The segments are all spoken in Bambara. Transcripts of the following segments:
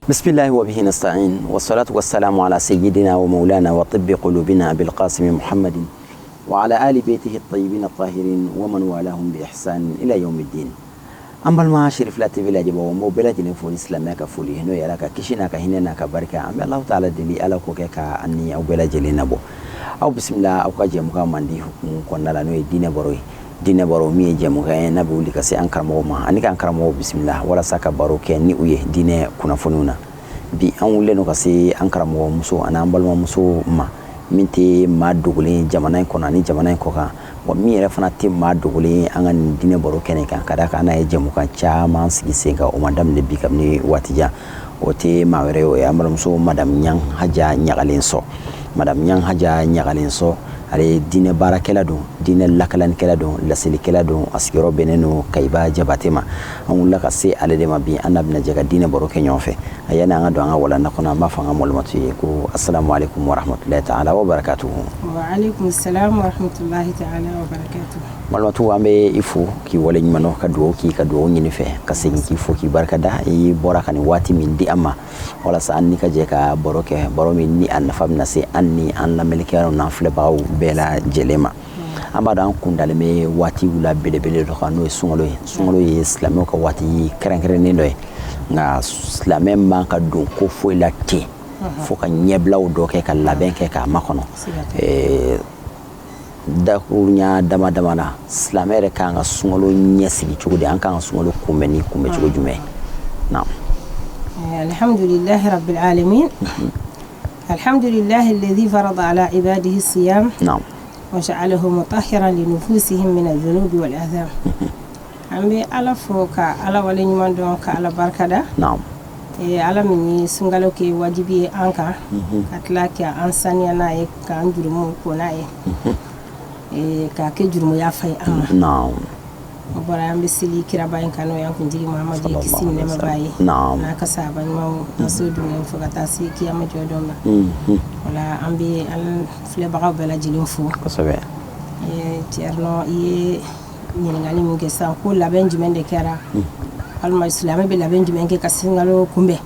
بسم الله وبه نستعين والصلاة والسلام على سيدنا ومولانا وطب قلوبنا أبي القاسم محمد وعلى آل بيته الطيبين الطاهرين ومن والاهم بإحسان إلى يوم الدين. An balima Cherifla TV lajɛbagaw, n b'aw bɛɛ lajɛlen fo ni silamɛya ka foli ye, n'o ye Ala ka kisi n'a ka hinɛ n'a ka barika. An bɛ Alahu taala deli, Ala k'o kɛ ka an ni aw bɛɛ lajɛlen nabɔ. Aw bisimila aw ka jɛmukan mandi hukumu kɔnɔna la, n'o ye diinɛ baro ye. Diinɛ baro min ye jɛmukan ye n'a bɛ wuli ka se an karamɔgɔw ma ani k'an karamɔgɔw bisimila walasa ka baro kɛ ni u ye diinɛ kunnafoniw na. Bi an wulilen don ka se an karamɔgɔ muso ani an balimamuso ma, min tɛ maa dogolen jamana in kɔnɔ ani jamana in kɔkan, wa min yɛrɛ fana tɛ maa dogolen an ka nin diinɛ baro kɛnɛ kan, ka d'a kan n'a ye jɛmukan caman sigi sen kan, o ma daminɛ bi, kabini waati jan. O tɛ maa wɛrɛ ye, o ye an balimamuso Madame Ɲang Haja Ɲagalen Sɔ. Madame Ɲang Haja Ɲagalen Sɔ, ale ye diinɛ baarakɛla don, diinɛ lakalanikɛla don, laselikɛla don. A sigiyɔrɔ bɛnnen don Kayiba Jabate ma. An wulila ka se ale de ma bi, an n'a bɛna jɛ ka diinɛ baro kɛ ɲɔgɔn fɛ. A yanni an ka don an ka walanda kɔnɔ, an b'a fɔ an ka malimatu ye ko asalamu aleykum warahmatulahi taala wa barakatuhu. Wa aleykum salam wa rahmatulahi taala wa barakatuhu. Malimatu, an bɛ i fo k'i wale ɲuman dɔn, ka dugawu k'i ka dugawu ɲini fɛ, ka segin k'i fo k'i barikada i bɔra ka nin waati min di an ma walasa an ni ka jɛ ka baro kɛ, baro min ni a nafa bɛna se an ni an lamɛnnikɛlaw n'an filɛbagaw bɛɛ lajɛlen ma. An b'a dɔn an kun dalen bɛ waatiw la belebele dɔ kan, n'o ye sunkalo ye. Sunkalo ye silamɛw ka waati kɛrɛnkɛrɛnnen dɔ ye, nka silamɛ man ka don ko foyi la ten fo ka ɲɛbilaw dɔ kɛ, ka labɛn kɛ k'a makɔnɔ. Dakurunya dama dama na, silamɛ yɛrɛ kan ka sunkalo ɲɛsigi cogo di? An kan ka sunkalo kunbɛn ni kunbɛn cogo jumɛn? Naam. الحمد لله رب العالمين، الحمد لله الذي فرض على عباده الصيام وجعله مطهرا لنفوسهم من الذنوب والآثام. An bɛ Ala fo ka Ala waleɲuman dɔn, ka Ala barikada. Ala min ye sunkalo kɛ wajibi ye an kan, ka tila ka an saniya n'a ye, k'an jurumu ko n'a ye, k'a kɛ jurumu yafa ye an ma. O bɔra, an bɛ seli kiraba in kan, n'o y'an kuntigi Muhamadu ye, kisi ni nɛɛma b'a ye, n'a ka sahaba ɲumanw n'a so dungew, fo ka taa se kiyama jɔ don ma. O la, an bɛ an filɛbagaw bɛɛ lajɛlen fo. Thierno, i ye ɲininkali min kɛ sisan ko labɛn jumɛn de kɛra, walima silamɛ bɛ labɛn jumɛn kɛ ka sunkalo kunbɛn?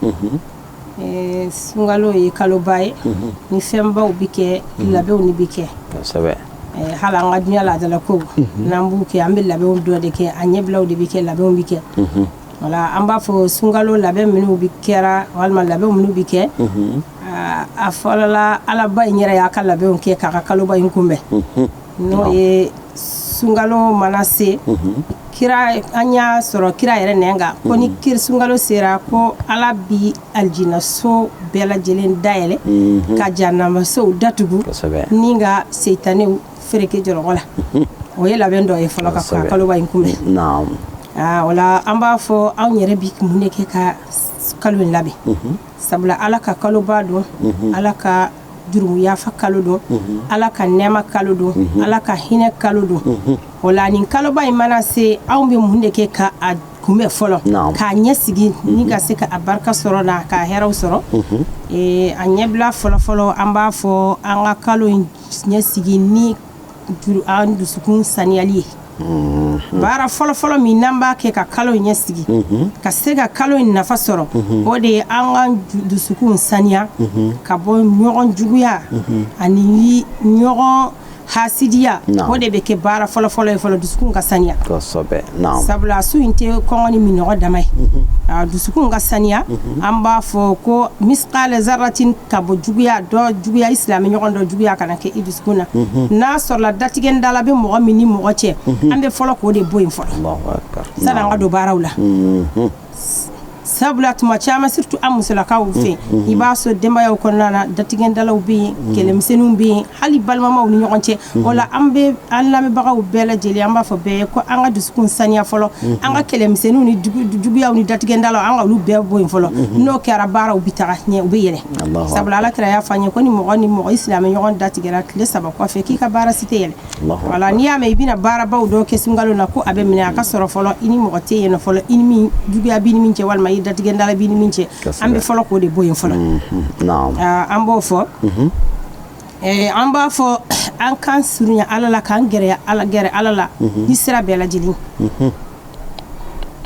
Sunkalo ye kaloba ye ni fɛnbaw bɛ kɛ, labɛnw ni bɛ kɛ. Hali an ka diɲɛ laadala kow n'an b'u kɛ, an bɛ labɛnw dɔ de kɛ, a ɲɛbilaw de bɛ kɛ, labɛnw bɛ kɛ. Wala an b'a fɔ sunkalo labɛn minnu bɛ kɛra, walima labɛn minnu bɛ kɛ, a fɔlɔla, Alaba in yɛrɛ y'a ka labɛnw kɛ k'a ka kaloba in kunbɛn, n'o ye sunkalo mana se, kira, an y'a sɔrɔ kira yɛrɛ nɛn kan ko ni kiri sunkalo sera, ko Ala bi alijinaso bɛɛ lajɛlen dayɛlɛ ka jahanamasow datugu ni ka seitanɛw fereke jɔlɔkɔ la. O ye labɛn dɔ ye fɔlɔ ka kaloba in kunbɛn. O la, an b'a fɔ anw yɛrɛ bi mun de kɛ ka kalo in labɛn? Sabula Ala ka kaloba don, Ala ka jurumu yafa kalo don, Ala ka nɛɛma kalo don, Ala ka hinɛ kalo don. O la, nin kaloba in mana se, anw bɛ mun de kɛ ka a kunbɛn fɔlɔ, k'a ɲɛsigi ni ka se ka a barika sɔrɔ n'a ka hɛrɛw sɔrɔ? A ɲɛbila fɔlɔfɔlɔ, an b'a fɔ an ka kalo in ɲɛsigi ni an dusukun saniyali ye. Baara fɔlɔfɔlɔ min n'an b'a kɛ ka kalo in ɲɛsigi, ka se ka kalo in nafa sɔrɔ, o de ye an ka dusukun saniya ka bɔ ɲɔgɔn juguya ani ɲɔgɔn hasidiya. O de bɛ kɛ baara fɔlɔfɔlɔ ye fɔlɔ, dusukun ka saniya. Sabula su in tɛ kɔngɔ ni minɔgɔ dama ye. A dusukun ka saniya, an b'a fɔ ko misqala zarratin ka bɔ juguya dɔ juguya, i silamɛ ɲɔgɔn dɔ juguya kana kɛ i dusukun na. N'a sɔrɔla datigɛndala bɛ mɔgɔ min ni mɔgɔ cɛ, an bɛ fɔlɔ k'o de bɔ yen fɔlɔ sani an ka don baaraw la. Sabula tuma caman, surtout an musolakaw fɛ, i b'a sɔrɔ denbayaw kɔnɔna na, datigɛndalaw bɛ yen, kɛlɛmisɛnninw bɛ yen, hali balimamaw ni ɲɔgɔn cɛ. O la, an bɛ an lamɛnbagaw bɛɛ lajɛlen, an b'a fɔ bɛɛ ye ko an ka dusukun saniya fɔlɔ, an ka kɛlɛmisɛnninw ni juguyaw ni datigɛndalaw, an ka olu bɛɛ bɔ yen fɔlɔ. N'o kɛra, baaraw bɛ taga ɲɛ, u bɛ yɛlɛ. Sabula Ala kira y'a fɔ an ye ko ni mɔgɔ ni mɔgɔ i silamɛ ɲɔgɔn datigɛra tile 3 kɔfɛ, k'i ka baara si tɛ yɛlɛ. Wala n'i y'a mɛn i bɛna baarabaw dɔ kɛ sunkalo na ko a bɛ minɛ, a ka sɔrɔ fɔlɔ i ni mɔgɔ tɛ yen nɔ fɔlɔ, i ni min juguya b'i ni min cɛ, walima i datigɛndala b'i ni min cɛ, an bɛ fɔlɔ k'o de bɔ yen fɔlɔ. An b'o fɔ. An b'a fɔ an k'an surunya Ala la, k'an gɛrɛ Ala, gɛrɛ Ala la ni sira bɛɛ lajɛlen.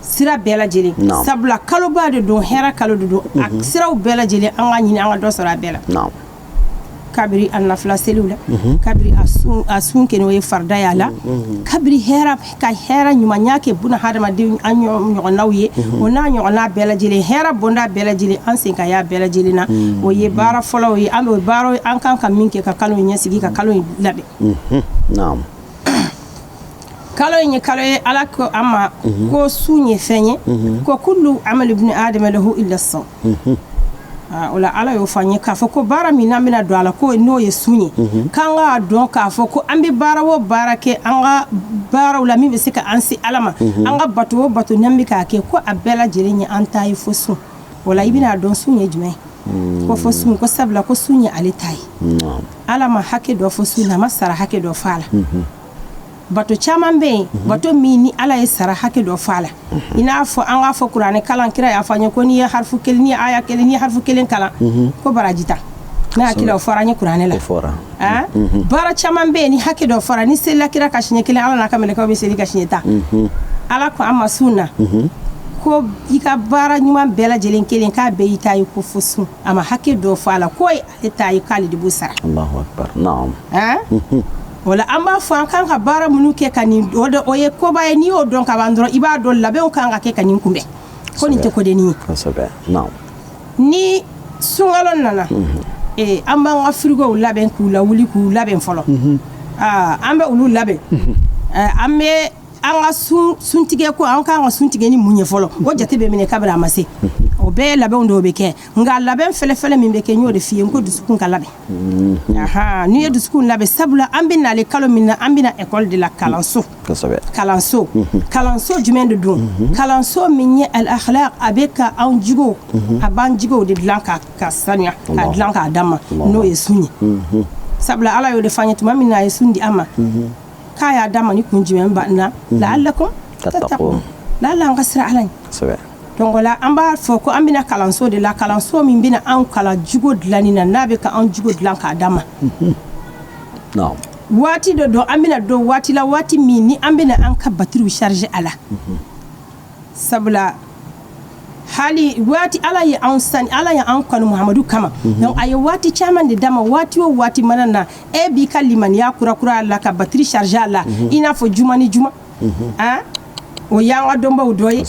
Sira sira bɛɛ lajɛlen, sabula kaloba de don, hɛrɛ kalo de don, a siraw bɛɛ lajɛlen an ka ɲini an ka dɔ sɔrɔ a bɛɛ la. Kabiri a nafila seliw la, kabiri a sun kɛ n'o ye farida y'a la, kabiri hɛrɛ ka hɛrɛ ɲumanya kɛ buna hadamaden an ɲɔgɔnnaw ye, o n'a ɲɔgɔnna bɛɛ lajɛlen, hɛrɛ bonda bɛɛ lajɛlen, an sen ka y'a bɛɛ lajɛlen na. O ye baara fɔlɔw ye, an bɛ baara an kan ka min kɛ ka kalo in ɲɛsigi, ka kalo in labɛn. Kalo in ye kalo ye, Ala ko an ma ko sun ye fɛn ye, ko kullu amali ibni adama lahu illa sawm. O la Ala y'o fɔ an ye k'a fɔ ko baara min n'an bɛna don a la, ko n'o ye sun ye, k'an k'a dɔn k'a fɔ ko an bɛ baara o baara kɛ an ka baaraw la min bɛ se ka an se Ala ma, an ka bato o bato n'an bɛ k'a kɛ, ko a bɛɛ lajɛlen ye an ta ye fo sun. O la i bɛna dɔn sun ye jumɛn ye, ko fo sun, ko sabula ko sun ye ale ta ye. Ala ma hakɛ dɔ fɔ sun na, a ma sara hakɛ dɔ fɔ a la. Bato caman bɛ yen, bato min ni Ala ye sara hakɛ dɔ fɔ a la, i n'a fɔ an k'a fɔ kuranɛ kalan, kira y'a fɔ an ye ko n'i ye harifu kelen, n'i ye aya kelen, n'i ye harifu kelen kalan, ko baraji tan. Ne hakili la o fɔra an ye kuranɛ la. Baara caman bɛ yen ni hakɛ dɔ fɔra, ni selila kira ka siɲɛ kelen, Ala n'a ka mɛlɛkɛw bɛ seli ka siɲɛ 10. Ala ko an ma sun na ko i ka baara ɲuman bɛɛ lajɛlen kelen k'a bɛɛ y'i ta ye, ko fo sun. A ma hakɛ dɔ fɔ a la, k'o ye ale ta ye, k'ale de b'o sara. Allahu akbar. Naam. Wala an b'a fɔ an kan ka baara minnu kɛ ka nin o ye koba ye, n'i y'o dɔn ka ban dɔrɔn, i b'a dɔn labɛnw kan ka kɛ ka nin kunbɛn, ko nin tɛ kodennin ye. Ni sunkalo nana, an b'an ka frigow labɛn k'u lawuli, k'u labɛn fɔlɔ. An bɛ olu labɛn, an bɛ an ka suntigɛ, ko an kan ka sun tigɛ ni mun ye fɔlɔ, o jate bɛ minɛ kabini a ma se. O bɛɛ ye labɛnw dɔw bɛ kɛ, nka labɛn fɛlɛfɛlɛ min bɛ kɛ, n y'o de f'i ye, n ko dusukun ka labɛn. N'i ye dusukun labɛn, sabula an bɛ nale kalo min na, an bɛna école de la, kalanso. Kalanso, kalanso jumɛn de don? Kalanso min ye al akhlaq, a bɛ ka anw jigow, a b'an jigow de dilan ka sanuya, ka dilan k'a d'an ma, n'o ye sun ye. Sabula Ala y'o de f'an ye tuma min na a ye sun di an ma, k'a y'a d'a ma ni kun jumɛn ba na, la'allakum tattaqun, la'alla an ka siran Ala ɲɛ. Donc la an b'a fɔ ko an bɛna kalanso de la, kalanso min bɛna anw kalan jogo dilanni na, n'a bɛ ka anw jogo dilan k'a d'an ma. Waati dɔ don, an bɛna don waati la, waati min ni an bɛna an ka batiriw charger a la. Sabula hali waati Ala ye anw sani, Ala ye anw kanu Muhamadu kama, donc a ye waati caman de d'a ma. Waati o waati mana na, e b'i ka limaniya kura la ka batiri charger a la, i n'a fɔ juma ni juma, o y'an ka dɔnbaw dɔ ye,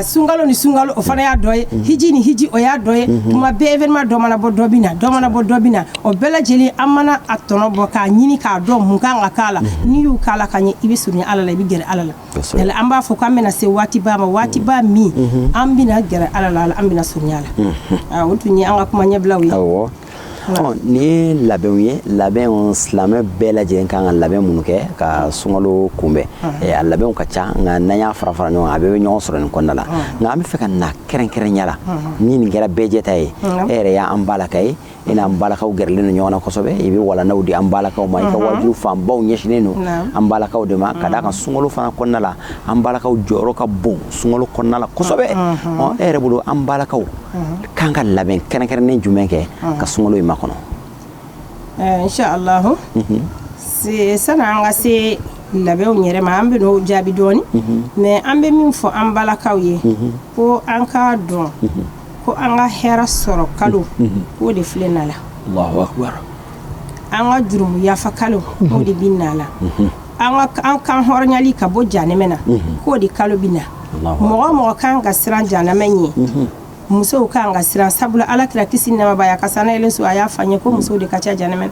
sunkalo ni sunkalo o fana y'a dɔ ye, hiji ni hiji o y'a dɔ ye. Tuma bɛɛ événement dɔ mana bɔ dɔ bɛ na, dɔ mana bɔ dɔ bɛ na, o bɛɛ lajɛlen an mana a tɔnɔ bɔ k'a ɲini k'a dɔn mun kan ka k'a la. N'i y'u k'a la ka ɲɛ, i bɛ surunya Ala la, i bɛ gɛrɛ Ala la. An b'a fɔ k'an bɛna se waatiba ma, waatiba min an bɛna gɛrɛ Ala la, an bɛna surunya la. O tun ye an ka kuma ɲɛbilaw ye. Nin ye labɛnw ye, labɛnw silamɛ bɛɛ lajɛlen kan ka labɛn minnu kɛ ka sunkalo kunbɛn. A labɛnw ka ca, nka n'an y'a fara fara ɲɔgɔn kan, a bɛɛ bɛ ɲɔgɔn sɔrɔ nin kɔnɔna la. Nka an bɛ fɛ ka na kɛrɛnkɛrɛnya la, ni nin kɛra bɛɛ jɛta ye, e yɛrɛ y'an balaka ye, e n'an balakaw gɛrɛlen don ɲɔgɔn na kosɛbɛ, i bɛ walandaw di an balakaw ma, i ka wajibi fanbaw ɲɛsinnen don an balakaw de ma, ka d'a kan sunkalo fana kɔnɔna la, an balakaw jɔyɔrɔ ka bon sunkalo kɔnɔna la kosɛbɛ. E yɛrɛ bolo, an balakaw kan ka labɛn kɛrɛnkɛrɛnnen jumɛn kɛ ka sunkalo in makɔnɔ? Inshallah, sani an ka se labɛnw yɛrɛ ma, an bɛ n'o jaabi dɔɔni, mais an bɛ min fɔ an balakaw ye, ko an k'a dɔn ko an ka hɛrɛ sɔrɔ kalo k'o de filɛ na la. Allahu akbar. An ka jurumu yafa kalo o de bɛ na la. An ka an kan hɔrɔnyali ka bɔ janɛmɛ na, k'o de kalo bɛ na. Mɔgɔ mɔgɔ kan ka siran janɛmɛ ɲɛ, musow kan ka siran, sabula Ala kira kisi nɛɛma b'a ye, a ka sanayɛlɛ so a y'a fɔ an ye ko musow de ka ca janɛmɛ na.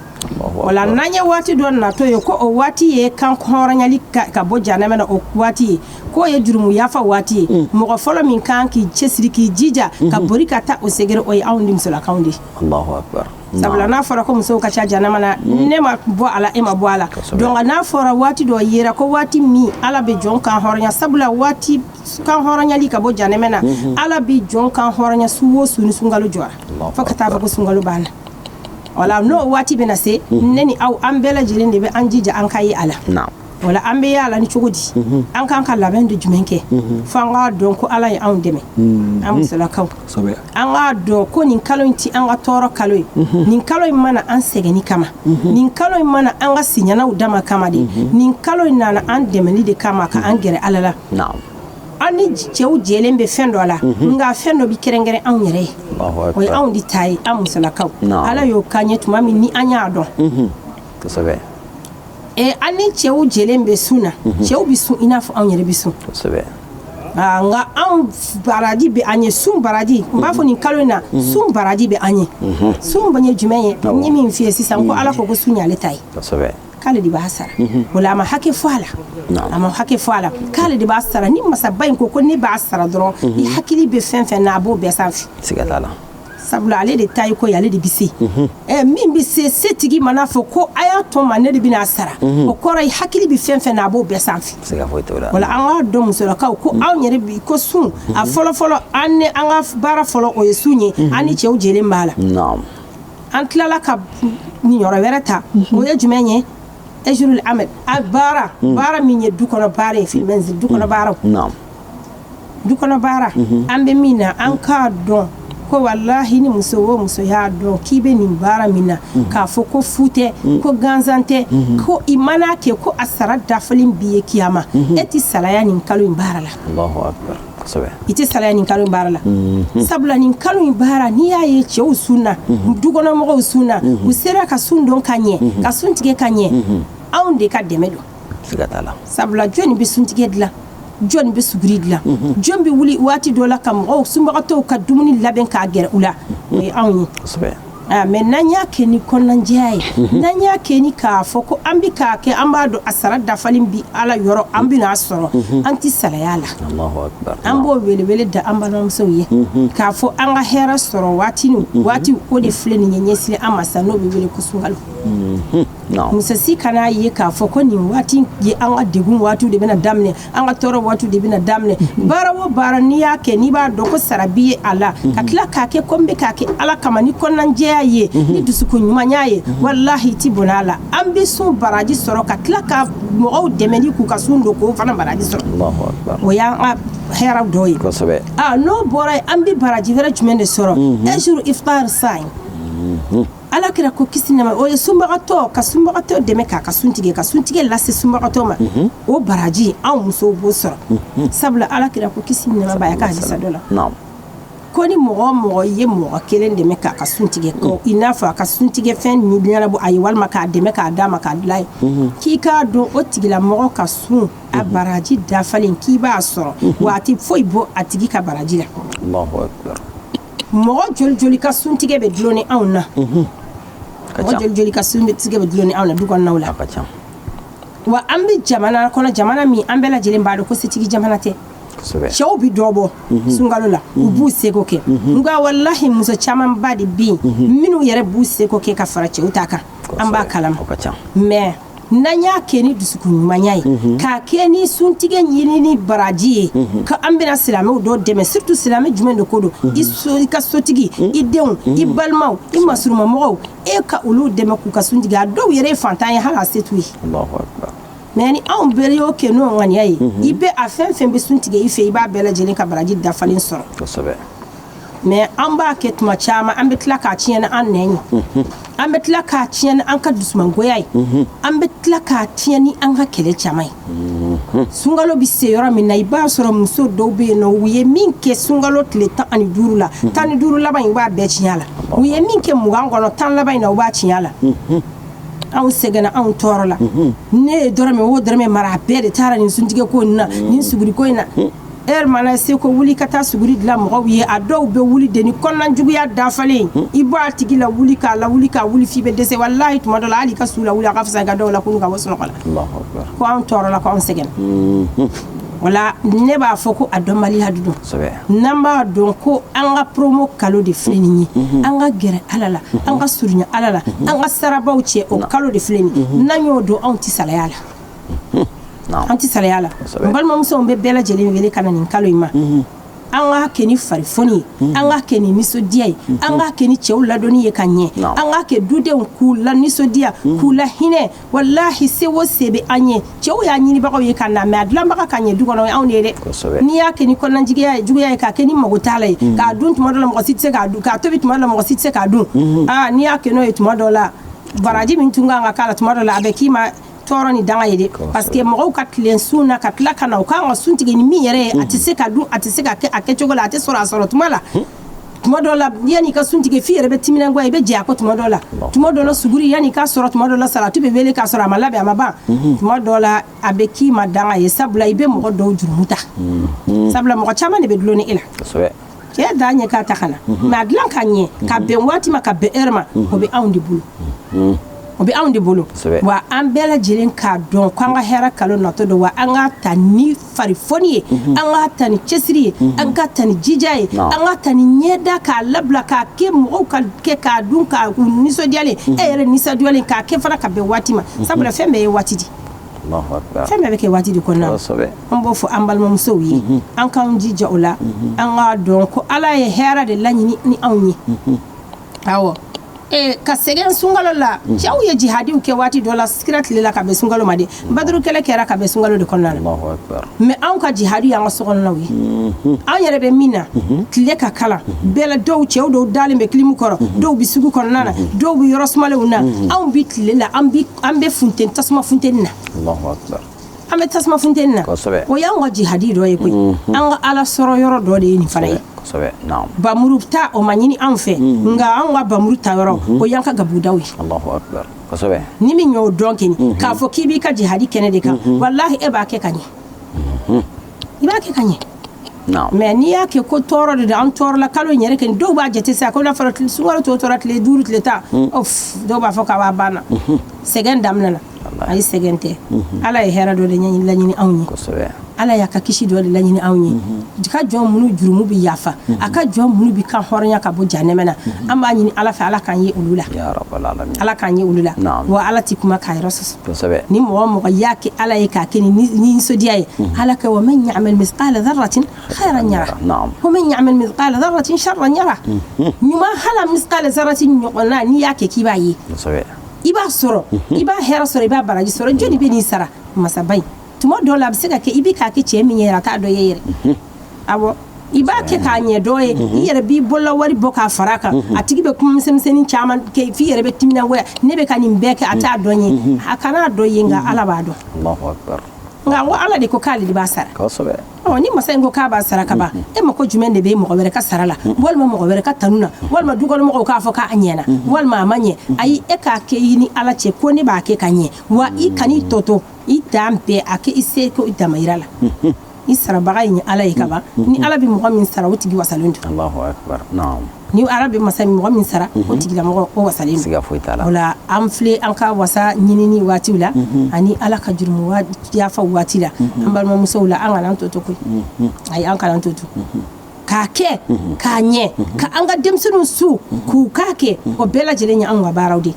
Wala n'an ye waati dɔ natɔ ye, ko o waati ye kan hɔrɔnyali ka bɔ janɛmɛ na, o waati ye k'o ye jurumu yafa waati ye. Mɔgɔ fɔlɔ min kan k'i cɛsiri k'i jija ka bori ka taa o sɛgɛrɛ, o ye anw ni musolakaw de ye. Allahu akbar. Sabula n'a fɔra ko musow ka ca janɛmɛ na, ne ma bɔ a la, e ma bɔ a la. Donc n'a fɔra waati dɔ yera ko waati min Ala bɛ jɔn kan hɔrɔnya, sabula waati kan hɔrɔnyali ka bɔ janɛmɛ na, Ala bɛ jɔn kan hɔrɔnya su o su ni sunkalo jɔra, fo ka taa fɔ ko sunkalo banna. Wala n'o waati bɛna se, ne ni aw an bɛɛ lajɛlen de bɛ an jija an ka ye a la. Wala an bɛ y'a la ni cogo di, an kan ka labɛn de jumɛn kɛ, fo an k'a dɔn ko Ala ye anw dɛmɛ, an musolakaw. An k'a dɔn ko nin kalo in ti an ka tɔɔrɔ kalo ye, nin kalo in mana an sɛgɛnni kama, nin kalo in mana an ka siɲɛnaw dama kama de, nin kalo in nana an dɛmɛli de kama ka an gɛrɛ Ala la. An ni cɛw jɛlen bɛ fɛn dɔ la, nka fɛn dɔ bɛ kɛrɛnkɛrɛn anw yɛrɛ ye. O ye anw de ta ye, an musolakaw. Ala y'o k'an ye tuma min ni an y'a dɔn. Kosɛbɛ. An ni cɛw jɛlen bɛ sun na, cɛw bɛ sun i n'a fɔ anw yɛrɛ bɛ sun. Kosɛbɛ. Nka anw baraji bɛ an ye, sun baraji, n b'a fɔ nin kalo in na, sun baraji bɛ an ye. Sun ye jumɛn ye? N ye min f'i ye sisan, ko Ala ko ko sun y'ale ta ye. Kosɛbɛ. K'ale de b'a sara. O la a ma hakɛ fɔ a la, a ma hakɛ fɔ a la, k'ale de b'a sara. Ni masaba in ko ko ne b'a sara dɔrɔn, i hakili bɛ fɛn fɛn na, a b'o bɛɛ sanfɛ. Siga t'a la. Sabula ale de ta ye ko ye, ale de bɛ se. Min bɛ se, setigi mana fɔ ko a y'a to ma, ne de bɛna a sara, o kɔrɔ ye hakili bɛ fɛn fɛn na, a b'o bɛɛ sanfɛ. Siga foyi t'o la. Wala an k'a dɔn musolakaw ko anw yɛrɛ bi ko sun a fɔlɔ fɔlɔ, an ni an ka baara fɔlɔ o ye sun ye, an ni cɛw jɛlen b'a la. An tilala ka niyɔrɔ wɛrɛ ta, o ye jumɛn ye? Ejurul amal, a baara, baara min ye du kɔnɔ baara ye, fil manzil, du kɔnɔ baaraw. Du kɔnɔ baara, an bɛ min na, an k'a dɔn ko walahi ni muso o muso y'a dɔn k'i bɛ nin baara min na, k'a fɔ ko fu tɛ, ko gansan tɛ, ko i mana kɛ ko a sara dafalen b'i ye kiyama, e tɛ salaya nin kalo in baara la. Allahu akbar. Kosɛbɛ. I tɛ salaya nin kalo in baara la. Sabula nin kalo in baara, n'i y'a ye cɛw sunna, dukɔnɔmɔgɔw sunna, u sera ka sun don ka ɲɛ, ka sun tigɛ ka ɲɛ, anw de ka dɛmɛ don. Siga t'a la. Sabula jɔnni bɛ suntigɛ dilan? Jɔn bɛ suguri dilan? Jɔn bɛ wuli waati dɔ la ka mɔgɔw sunbagatɔw ka dumuni labɛn k'a gɛrɛ u la? O ye anw ye. Mais n'an y'a kɛ ni kɔnɔnajɛya ye, n'an y'a kɛ ni k'a fɔ ko an bɛ k'a kɛ, an b'a dɔn a sara dafalen bi Ala yɔrɔ, an bɛna a sɔrɔ, an tɛ salaya la. An b'o welewele da an balimamusow ye k'a fɔ an ka hɛrɛ sɔrɔ waati ni waati, o de filɛ nin ye ɲɛsin an ma sa, n'o bɛ wele ko sunkalo. Muso si kana ye k'a fɔ ko nin waati ye an ka degun waatiw de bɛna daminɛ, an ka tɔɔrɔ waatiw de bɛna daminɛ. Baara o baara n'i y'a kɛ, n'i b'a dɔn ko sara b'i ye a la, ka tila k'a kɛ ko n bɛ k'a kɛ Ala kama ni kɔnɔnajɛya ye, ni dusukun ɲumanya ye, walahi i ti bɔnɛ a la. An bɛ sun baraji sɔrɔ ka tila ka mɔgɔw dɛmɛ ni k'u ka sun don k'o fana baraji sɔrɔ. O y'an ka hɛrɛ dɔ ye. Kosɛbɛ. N'o bɔra yen, an bɛ baraji wɛrɛ jumɛn de sɔrɔ? Un jour iftar sain. Ala kira ko kisi nɛɛma, o ye sunbagatɔ ka sunbagatɔ dɛmɛ k'a ka sun tigɛ, ka suntigɛ lase sunbagatɔ ma, o baraji anw musow b'o sɔrɔ. Sabula ala kira ko kisi nɛɛma b'a ye ka hadisa dɔ la, ko ni mɔgɔ o mɔgɔ ye mɔgɔ kelen dɛmɛ k'a ka sun tigɛ, ko i n'a fɔ a ka suntigɛ fɛn ɲɛnabɔ a ye, walima k'a dɛmɛ k'a d'a ma k'a dilan ye, k'i k'a dɔn o tigilamɔgɔ ka sun a baraji dafalen k'i b'a sɔrɔ, wa a tɛ foyi bɔ a tigi ka baraji la. Mɔgɔ joli joli ka suntigɛ bɛ dulon ni anw na? Mɔgɔ joli joli ka suntigɛ bɛ dulon ni anw na du kɔnɔnaw la? Wa an bɛ jamana kɔnɔ, jamana min an bɛɛ lajɛlen b'a dɔn ko setigi jamana tɛ. Cɛw bɛ dɔ bɔ sunkalo la, u b'u seko kɛ, nka walahi muso camanba de bɛ yen minnu yɛrɛ b'u seko kɛ ka fara cɛw ta kan, an b'a kalama. Mais n'an y'a kɛ ni dusukun ɲumanya ye, k'a kɛ ni suntigɛ ɲini ni baraji ye, ko an bɛna silamɛw dɔ dɛmɛ, surtout silamɛ jumɛn de ko don? I ka sotigi, i denw, i balimaw, i masurumamɔgɔw, e ka olu dɛmɛ k'u ka suntigɛ. A dɔw yɛrɛ ye fantan ye, hali a se t'u ye. Mais ni anw bɛɛ y'o kɛ n'o ŋaniya ye, i bɛ a fɛn fɛn bɛ suntigɛ i fɛ, i b'a bɛɛ lajɛlen ka baraji dafalen sɔrɔ. Mais an b'a kɛ tuma caman, an bɛ tila k'a tiɲɛ ni an nɛn ye, an bɛ tila k'a tiɲɛ ni an ka dusumangoya ye, an bɛ tila k'a tiɲɛ ni an ka kɛlɛ caman ye. Sunkalo bɛ se yɔrɔ min na, i b'a sɔrɔ muso dɔw bɛ yen nɔ, u ye min kɛ sunkalo tile 15 la, 15 laban in, u b'a bɛɛ tiɲɛ a la. U ye min kɛ 20 kɔnɔ, 10 laban in na, u b'a tiɲɛ a la. Anw sɛgɛnna, anw tɔɔrɔ la, ne ye dɔrɔmɛ o dɔrɔmɛ mara, a bɛɛ de taara nin suntigɛ ko in na, nin suguri ko in na. Heure mana se ko wuli ka taa suguri dilan mɔgɔw ye, a dɔw bɛ wuli de ni kɔnɔnajuguya dafalen, i b'a tigi lawuli k'a lawuli k'a wuli f'i bɛ dɛsɛ. Walahi tuma dɔ la, hali i ka su lawuli, a ka fisa i ka dɔw lakunu ka bɔ sunɔgɔ la, ko anw tɔɔrɔla, ko anw sɛgɛnna. Wala ne b'a fɔ ko a dɔnbaliya de don. N'an b'a dɔn ko an ka promo kalo de filɛ nin ye, an ka gɛrɛ Ala la, an ka surunya Ala la, an ka sarabaw cɛ, o kalo de filɛ nin ye. N'an y'o dɔn, anw tɛ salaya la. An tɛ salaya la. N balimamusow bɛ bɛɛ lajɛlen wele ka na nin kalo in ma. An k'a kɛ ni farifoni ye, an k'a kɛ ni nisɔndiya ye, an k'a kɛ ni cɛw ladonni ye ka ɲɛ, an k'a kɛ dudenw k'u la nisɔndiya, k'u la hinɛ. Walahi se o se bɛ an ye, cɛw y'a ɲinibagaw ye ka na, mais a dilanbaga ka ɲɛ du kɔnɔ anw de ye dɛ. N'i y'a kɛ ni kɔnɔnajuguya ye, juguya ye, k'a kɛ ni mago t'a la ye, k'a dun tuma dɔ la mɔgɔ si tɛ se k'a dun, k'a tobi tuma dɔ la mɔgɔ si tɛ se k'a dun, aa n'i y'a kɛ n'o ye tuma dɔ la, baraji min tun kan ka k'a la tuma dɔ la, a bɛ k'i ma tɔɔrɔ ni danga ye dɛ, parce que mɔgɔw ka tilen sun na ka tila ka na u kan ka sun tigɛ ni min yɛrɛ ye, a tɛ se ka dun, a tɛ se ka kɛ a kɛcogo la, a tɛ sɔrɔ a sɔrɔ tuma la. Tuma dɔw la, yanni i ka sun tigɛ, f'i yɛrɛ bɛ timinangoya, i bɛ jɛ a kɔ tuma dɔw la. Tuma dɔw la, suguri, yanni i k'a sɔrɔ, tuma dɔw la, salati bɛ wele k'a sɔrɔ a ma labɛn, a ma ban. Tuma dɔw la, a bɛ k'i ma danga ye, sabula i bɛ mɔgɔ dɔw jurumu ta, sabula mɔgɔ caman de bɛ dulon ni e la. Cɛ da ɲɛ k'a ta ka na, mais a dilan ka ɲɛ, ka bɛn waati ma, ka bɛn heure ma, o bɛ anw de bolo, o bɛ anw de bolo. Wa an bɛɛ lajɛlen k'a dɔn k'an ka hɛrɛ kalo natɔ don, wa an k'a ta ni farifoni ye, an k'a ta ni cɛsiri ye, an k'a ta ni jija ye, an k'a ta ni ɲɛda k'a labila, k'a kɛ mɔgɔw ka kɛ k'a dun, k'a nisɔndiyalen, e yɛrɛ nisɔndiyalen, k'a kɛ fana ka bɛn waati ma, sabula fɛn bɛɛ ye waati di, fɛn bɛɛ bɛ kɛ waati de kɔnɔna na. An b'o fɔ an balimamusow ye, an k'an jija o la, an k'a dɔn ko Ala ye hɛrɛ de laɲini ni anw ye. Awɔ, ka sɛgɛn sunkalo la, cɛw ye jihadiw kɛ waati dɔ la kira tile la ka bɛn sunkalo ma de. Baduru kɛlɛ kɛra ka bɛn sunkalo de kɔnɔna la. Mais anw ka jihadi y'an ka sokɔnɔnaw ye, anw yɛrɛ bɛ min na, tile ka kalan bɛɛ la. Dɔw cɛw dɔw dalen bɛ kilimu kɔrɔ, dɔw bɛ sugu kɔnɔna na, dɔw bɛ yɔrɔ sumalenw na. Anw bɛ tile la, an bɛ funteni, tasuma funteni na, an bɛ tasuma funteni na. O y'anw ka jihadi dɔ ye koyi, an ka Ala sɔrɔ yɔrɔ dɔ de ye nin fana ye. Bamuru ta, o ma ɲini anw fɛ, nka anw ka bamuru ta yɔrɔ, o y'an ka gabudaw ye. Ni min y'o dɔn kini, k'a fɔ k'i b'i ka jihadi kɛnɛ de kan, walahi e b'a kɛ ka ɲɛ, i b'a kɛ ka ɲɛ. Mais n'i y'a kɛ ko tɔɔrɔ de don, an tɔɔrɔla kalo in yɛrɛ kɛ, dɔw b'a jate sa ko n'a fɔra sunkalo tɔ tora tile 5 tile 10, dɔw b'a fɔ k'a b'a banna, sɛgɛn daminɛna. Ayi, sɛgɛn tɛ. Ala ye hɛrɛ dɔ de laɲini anw ye, Ala y'a ka kisi dɔ de laɲini anw ye. Ka jɔn minnu jurumu bɛ yafa, a ka jɔn minnu bɛ kan hɔrɔnya ka bɔ jahanama na, an b'a ɲini Ala fɛ, Ala k'an ye olu la, Ala k'an ye olu la. Wa Ala tɛ kuma k'a yɔrɔ sɔsɔ. Ni mɔgɔ mɔgɔ y'a kɛ Ala ye, k'a kɛ ni nisɔndiya ye, Ala kɛ wa man ya'mal mithqala dharratin khayran yara wa man ya'mal mithqala dharratin sharran yara. Ɲuman hala mithqala dharratin ɲɔgɔnna, n'i y'a kɛ k'i b'a ye, i b'a sɔrɔ, i b'a hɛrɛ sɔrɔ, i b'a baraji sɔrɔ. Jɔnni bɛ n'i sara? Masaba in. Tuma dɔw la, a bɛ se ka kɛ i bɛ k'a kɛ cɛ min ye, a t'a dɔn ye yɛrɛ. Awɔ, i b'a kɛ k'a ɲɛ dɔ ye, i yɛrɛ b'i bolola wari bɔ k'a fara a kan, a tigi bɛ kuma misɛnmisɛnnin caman kɛ f'i yɛrɛ bɛ timinangoya, ne bɛ ka nin bɛɛ kɛ, a t'a dɔn ye. A kan'a dɔn ye, nka Ala b'a dɔn. Nka ko Ala de ko k'ale de b'a sara. Ni masa in ko k'a b'a sara ka ban, e mako jumɛn de bɛ mɔgɔ wɛrɛ ka sara la, walima mɔgɔ wɛrɛ ka tanu na, walima dukɔnɔmɔgɔw k'a fɔ k'a ɲɛna walima a ma ɲɛ? Ayi, e k'a kɛ i ni Ala cɛ ko ne b'a kɛ ka ɲɛ. Wa i kan'i tɔ to i dan bɛɛ, a kɛ i se ko i damayira la. I sarabaga ye Ala ye ka ban. Ni Ala bɛ mɔgɔ min sara, o tigi wasalen don. Ni Ala bɛ masa mɔgɔ min sara, o tigilamɔgɔ o wasalen don. O la an filɛ an ka wasa ɲinini waatiw la, ani Ala ka jurumu yafa waati la, an balimamusow la, an kana an to to koyi. Ayi, an kana an to to k'a kɛ k'a ɲɛ, ka an ka denmisɛnninw su k'u k'a kɛ, o bɛɛ lajɛlen ye anw ka baaraw de.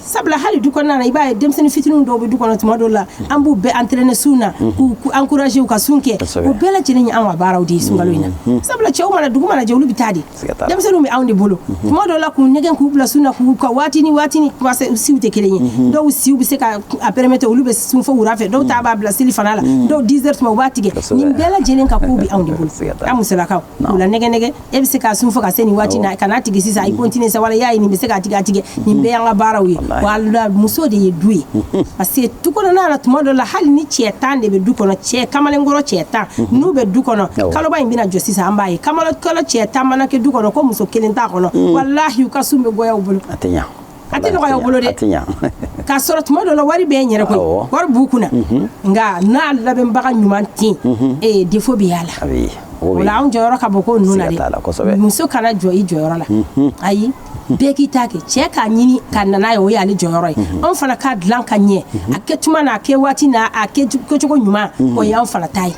Sabula hali du kɔnɔna na, i b'a ye denmisɛnnin fitininw dɔw bɛ du kɔnɔ, tuma dɔw la an b'u bɛɛ entraîner sun na, k'u encourager u ka sun kɛ. O bɛɛ lajɛlen ye anw ka baaraw de ye sunkalo in na. Sabula cɛw mana dugu mana jɛ, olu bɛ taa de, denmisɛnninw bɛ anw de bolo. Tuma dɔw la, k'u nɛgɛn k'u bila sun na, k'u ka waati ni waati ni, parce que siw tɛ kelen ye. Dɔw siw bɛ se ka a permettre, olu bɛ sun fo wula fɛ, dɔw ta b'a bila seli fana la, dɔw 10 heures tuma u b'a tigɛ. Nin bɛɛ lajɛlen ka kow bɛ anw de bolo, an musolakaw. K'u la nɛgɛ nɛgɛ, e bɛ se ka sun fo ka se nin waati na, ka n'a tigɛ sisan, i continuer sa, wala i y'a ye nin bɛ se k'a tigɛ, a tigɛ. Nin bɛɛ y'an ka baaraw ye. Wala muso de ye du ye, parce que du kɔnɔna la, tuma dɔ la, hali ni cɛ 10 de bɛ du kɔnɔ, cɛ kamalenkɔrɔ cɛ 10 n'u bɛ du kɔnɔ, kaloba in bɛna jɔ sisan, an b'a ye kamalenkɔrɔ cɛ 10 mana kɛ du kɔnɔ ko muso kelen t'a kɔnɔ, walahi u ka sun bɛ goya u bolo. A tɛ ɲa, a tɛ nɔgɔya u bolo dɛ. K'a sɔrɔ tuma dɔ la wari bɛ n yɛrɛ koyi, wari b'u kunna, nka n'a labɛnbaga ɲuman tɛ yen, défaut bɛ y'a la. O la anw jɔyɔrɔ ka bon ko ninnu na dɛ. Muso kana jɔ i jɔyɔrɔ la, ayi, bɛɛ k'i ta kɛ. Cɛ k'a ɲini ka na n'a ye, o y'ale jɔyɔrɔ ye. Anw fana k'a dilan ka ɲɛ, a kɛ tuma n'a kɛ waati n'a a kɛcogo ɲuman, o y'anw fana ta ye.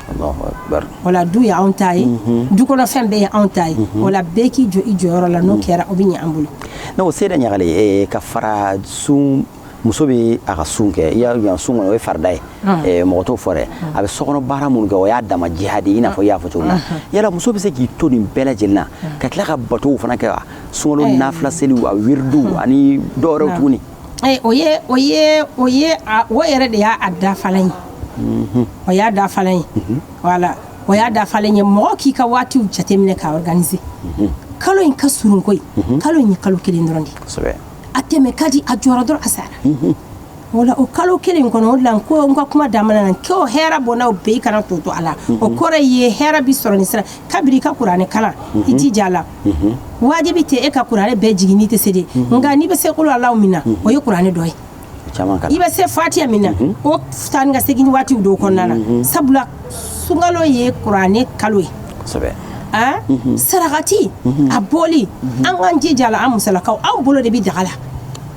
O la du y'anw ta ye, du kɔnɔ fɛn bɛɛ ye anw ta ye. O la bɛɛ k'i jɔ i jɔyɔrɔ la, n'o kɛra o bɛ ɲɛ an bolo. N'o sera Ɲagale, ka fara sun, muso bɛ a ka sun kɛ, i y'a sun kɔnɔ, o ye farida ye, mɔgɔ t'o fɔ dɛ. A bɛ sokɔnɔ baara minnu kɛ, o y'a dama jihadi, i n'a fɔ i y'a fɔ cogo min na. Yala muso bɛ se k'i to nin bɛɛ lajɛlen na ka tila ka batow fana kɛ wa? Sunkalo nafila seliw, a wiridiw ani dɔwɛrɛw tuguni. O ye o ye o ye o yɛrɛ de y'a dafalan ye. O y'a dafalan ye, voilà, o y'a dafalan ye. Mɔgɔ k'i ka waatiw jateminɛ k'a organiser. Kalo in ka surun koyi, kalo in ye kalo kelen dɔrɔn de ye. A tɛmɛ ka di, a jɔra dɔrɔn, a sara. O la, o kalo kelen kɔnɔ, o la ko n ka kuma daminɛ na ko hɛrɛ bɔnnaw bɛɛ, i kana to a la. O kɔrɔ ye hɛrɛ bi sɔrɔ nin sira kabiri i ka kuranɛ kalan, i jija a la. Wajibi tɛ e ka kuranɛ bɛɛ jigin n'i tɛ se de, nka n'i bɛ se kolo Alahu min na, o ye kuranɛ dɔ ye. I bɛ se fatiya min na, o taa ni ka segin waatiw dɔw kɔnɔna na, sabula sunkalo ye kuranɛ kalo ye. Sarakati a bɔli, an k'an jija la. An musolakaw, anw bolo de bɛ daga la,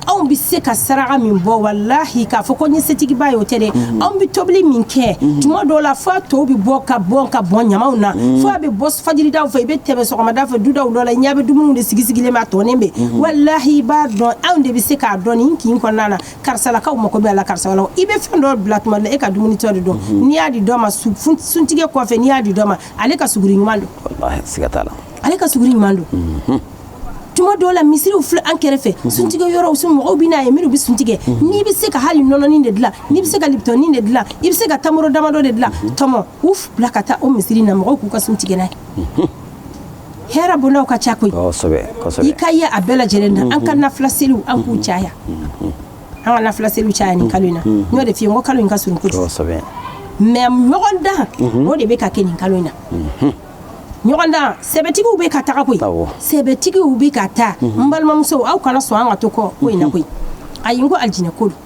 anw bɛ se ka saraka min bɔ. Walahi, k'a fɔ ko n ye setigiba ye, o tɛ dɛ. Anw bɛ tobili min kɛ, tuma dɔw la fo a tɔw bɛ bɔ ka bɔn ka bɔn ɲamaw na, fo a bɛ bɔ fajiridaw fɛ, i bɛ tɛmɛ sɔgɔmada fɛ dudaw dɔ la, i ɲɛ bɛ dumuniw de sigi sigilen bɛ, a tɔnen bɛ. Walahi, i b'a dɔn, anw de bɛ se k'a dɔn nin kin kɔnɔna na, karisalakaw mako bɛ a la, karisa la. I bɛ fɛn dɔ bila tuma dɔ la, e ka dumuni tɔ de don, n'i y'a di dɔ ma suntigɛ kɔfɛ, n'i y'a di dɔ ma, ale ka suguri ɲuman don. Walahi, siga t'a la. Ale ka suguri ɲuman don. Tuma dɔw la, misiriw filɛ an kɛrɛfɛ, suntigɛ yɔrɔw, sun mɔgɔw bɛ n'a ye minnu bɛ suntigɛ. N'i bɛ se ka hali nɔnɔnin de dilan, n'i bɛ se ka liptɔnin de dilan, i bɛ se ka tamaro damadɔ de dilan, tɔmɔ u bila ka taa o misiri na, mɔgɔw k'u ka sun tigɛ n'a ye. Hɛrɛ bondaw ka ca koyi. I ka ye a bɛɛ lajɛlen na. An ka nafila seliw, an k'u caya, an ka nafila seliw caya nin kalo in na. N y'o de f'i ye, n ko kalo in ka surun kojugu, mais ɲɔgɔn dan, o de bɛ ka kɛ nin kalo in na. Ɲɔgɔn dan, sɛbɛtigiw bɛ ka taga koyi, sɛbɛtigiw bɛ ka taa. N balimamusow, aw kana sɔn an ka to kɔ ko in na koyi. Ayi, n ko alijinɛ ko don.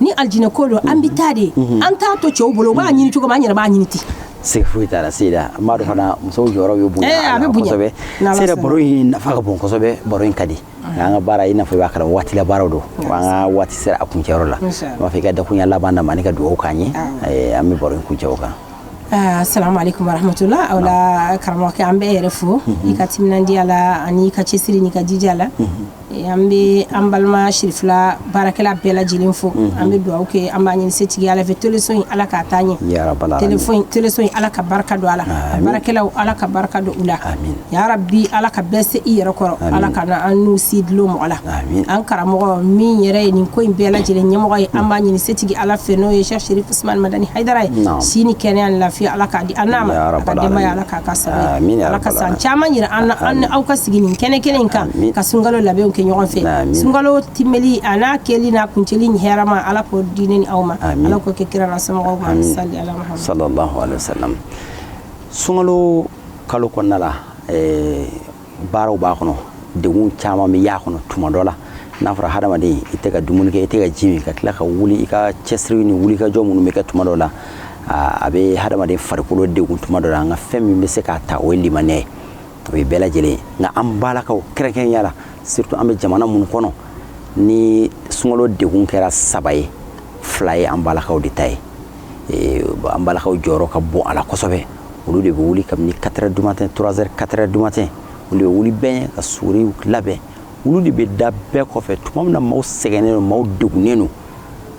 Ni alijinɛ ko don, an bɛ taa de, an t'a to cɛw bolo. U b'a ɲini cogo min, an yɛrɛ b'a ɲini ten. Siga foyi t'a la, Seyida. N b'a dɔn fana, musow jɔyɔrɔ bɛ bonya a bɛ bonya kosɛbɛ. Seyida, baro in nafa ka bon kosɛbɛ, baro in ka di, nka an ka baara, i n'a fɔ i b'a kalama, waati la baaraw don, an ka waati sera a kuncɛyɔrɔ la. N b'a fɛ i ka dakuruɲa laban d'an ma ani ka dugawu k'an ye, an bɛ baro in kuncɛ o kan. Assalamu alaikum warahmatullah. Aw la, karamɔgɔkɛ, an bɛ yɛrɛ fo i ka timinandiya la ani i ka cɛsiri n'i ka jija la. An bɛ an balima Sirifila baarakɛla bɛɛ lajɛlen fo. An bɛ dugawu kɛ, an b'a ɲini setigi Ala fɛ, teleso in, Ala k'a taa ɲɛ, teleso in, Ala ka barika don a la, baarakɛlaw, Ala ka barika don u la. Ya Rabbi, Ala ka bɛɛ se i yɛrɛ kɔrɔ, Ala ka na an n'u si dulon mɔgɔ la. An karamɔgɔ min yɛrɛ ye nin ko in bɛɛ lajɛlen ɲɛmɔgɔ ye, an b'a ɲini setigi Ala fɛ, n'o ye Cheikh Chérif Ousmane Madani Haidara ye, si ni kɛnɛya ni lafiya, Ala k'a di an n'a ma, a ka denbaya, Ala k'a ka sabali, Ala ka san caman yira an na, an aw ka sigi nin kɛnɛ kelen in kan ka sunkalo labɛnw kɛ ɲɔgɔn fɛ. Sunkalo timeli a n'a kɛli n'a kuncɛli ni hɛrɛma, Ala k'o di ne ni aw ma, Ala k'o kɛ kira n'a somɔgɔw ma. Sali ala Muhammad sallallahu alaihi wasallam. Sunkalo kalo kɔnɔna la, baaraw b'a kɔnɔ, degun caman bɛ y'a kɔnɔ. Tuma dɔ la, n'a fɔra hadamaden i tɛ ka dumuni kɛ, i tɛ ka ji min, ka tila ka wuli, i ka cɛsiri ni wuli ka jɔ minnu bɛ kɛ, tuma dɔ la a bɛ hadamaden farikolo degun tuma dɔ la. An ka fɛn min bɛ se k'a ta, o ye limaniya ye, o ye bɛɛ lajɛlen ye. Nka an balakaw kɛrɛnkɛrɛnya la, surtout an bɛ jamana minnu kɔnɔ, ni sunkalo degun kɛra saba ye, fila ye an balakaw de ta ye. An balakaw jɔyɔrɔ ka bon a la kosɛbɛ. Olu de bɛ wuli kabini 4 heures du matin, 3 heures, 4 heures du matin, olu de bɛ wuli bɛɛ ɲɛ ka suguriw labɛn. Olu de bɛ da bɛɛ kɔfɛ tuma min na maaw sɛgɛnnen don, maaw degunnen don.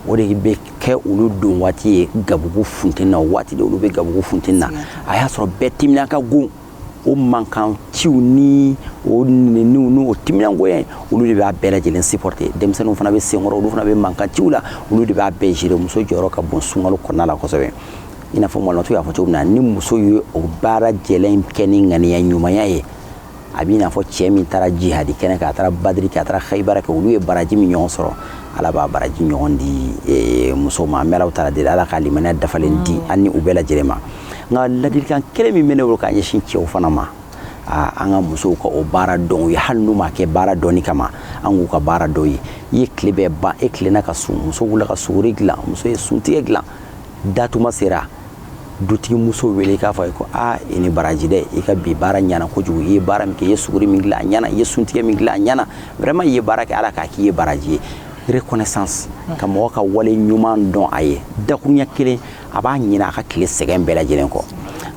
O de bɛ kɛ olu don waati ye gabugu funteni na. O waati de olu bɛ gabugu funteni na, a y'a sɔrɔ bɛɛ timinan ka go. O mankan ciw ni o nɛniw ni o timinangoya, olu de b'a bɛɛ lajɛlen supporter. Denmisɛnninw fana bɛ senkɔrɔ, olu fana bɛ mankan ciw la, olu de b'a bɛɛ gérer. Muso jɔyɔrɔ ka bon sunkalo kɔnɔna la kosɛbɛ. I n'a fɔ malimatu y'a fɔ cogo min na, ni muso ye o baara jɛlen kɛ ni ŋaniya ɲumanya ye, a b'i n'a fɔ cɛ min taara jihadi kɛnɛ kan, a taara badiri kɛ, a taara hayibara kɛ, olu ye baraji min ɲɔgɔn sɔrɔ, Ala b'a baraji ɲɔgɔn di muso ma. An bɛ Ala taala deli, Ala ka limaniya dafalen di an ni u bɛɛ lajɛlen ma. Nka ladilikan kelen min bɛ ne bolo k'a ɲɛsin cɛw fana ma, an ka musow ka o baara dɔn u ye, hali n'u m'a kɛ baara dɔnni kama, an k'u ka baara dɔn ye. I ye tile bɛɛ ban, e tilenna ka sun, muso wulila ka suguri dilan, muso ye suntigɛ dilan, datuma sera, dutigi muso wele k'a fɔ a ye ko aa, i ni baraji dɛ, i ka bi baara ɲɛna kojugu, i ye baara min kɛ, i ye suguri min dilan, a ɲɛna, i ye suntigɛ min dilan, a ɲɛna, vraiment i ye baara kɛ, Ala k'a k'i ye baraji ye. Reconnaissance, ka mɔgɔ ka wale ɲuman dɔn a ye dakuruɲɛ kelen, a b'a ɲinɛ a ka tile sɛgɛn bɛɛ lajɛlen kɔ.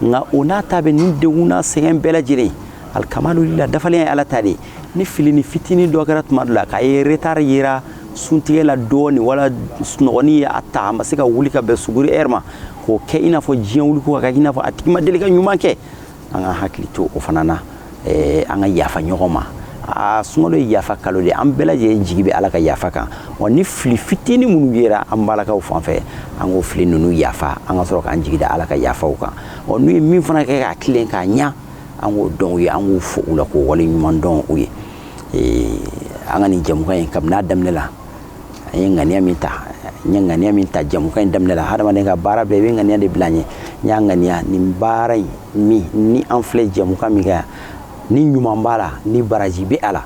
Nka o n'a ta bɛ nin degun n'a sɛgɛn bɛɛ lajɛlen, alikamalu lila, dafalen ye Ala ta de ye. Ni fili ni fitinin dɔ kɛra tuma dɔ la, k'a ye retard yera suntigɛ la dɔɔni, wala sunɔgɔni ye a ta, a ma se ka wuli ka bɛn suguri heure ma, k'o kɛ i n'a fɔ diɲɛ wuli ko, ka kɛ i n'a fɔ a tigi ma deli ka ɲuman kɛ, an ka hakili to o fana na, an ka yafa ɲɔgɔn ma. Aa, sunkalo ye yafa kalo de, an bɛɛ lajɛlen jigi bɛ Ala ka yafa kan. Wa ni fili fitinin minnu yera an balakaw fan fɛ, an k'o fili ninnu yafa, an ka sɔrɔ k'an jigi da Ala ka yafaw kan. Ɔ, n'u ye min fana kɛ k'a tilen k'a ɲa, an k'o dɔn u ye, an k'u fo u la, k'o wale ɲuman dɔn u ye. An ka nin jɛmukan in, kabini a daminɛ la, an ye ŋaniya min ta, N ye ŋaniya min ta jɛmukan in daminɛ la, hadamaden ka baara bɛɛ i bɛ ŋaniya de bila ɲɛ. N y'a ŋaniya nin baara in min ni an filɛ jɛmukan min kɛ, ni ɲuman b'a la, ni baraji bɛ a la,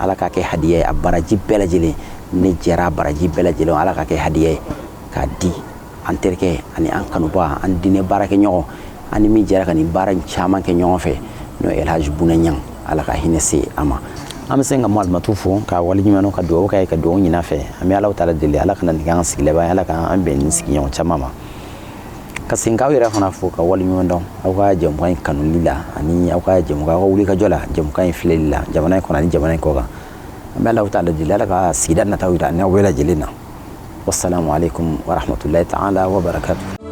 Ala k'a kɛ hadiya ye. A baraji bɛɛ lajɛlen, ne jɛra a baraji bɛɛ lajɛlen, Ala k'a kɛ hadiya ye k'a di an terikɛ ani an kanuba, an diinɛ baarakɛɲɔgɔn, ani min jɛra ka nin baara in caman kɛ ɲɔgɔn fɛ, n'o ye Elhaji Buna Ɲang. Ala ka hinɛ se a ma. An bɛ se ka Malimatu fo k'a waleɲuman, ka dugawu k'a ye, ka dugawu ɲini a fɛ. An bɛ Ala taala deli, Ala kana nin k'an sigi laban ye, Ala k'an bɛn nin sigiɲɔgɔn caman ma. Ka segin k'aw yɛrɛ fana fo ka waleɲuman dɔn aw ka jɛmukan in kanuli la, ani aw ka jɛmukan, aw ka wulikajɔ la jɛmukan in filɛli la, jamana in kɔnɔ ani jamana in kɔ kan. An bɛ Ala taala deli, Ala ka sigida nataw yira ani aw bɛɛ lajɛlen na. Wassalamu alaikum warahmatullahi ta'ala wabarakatuh.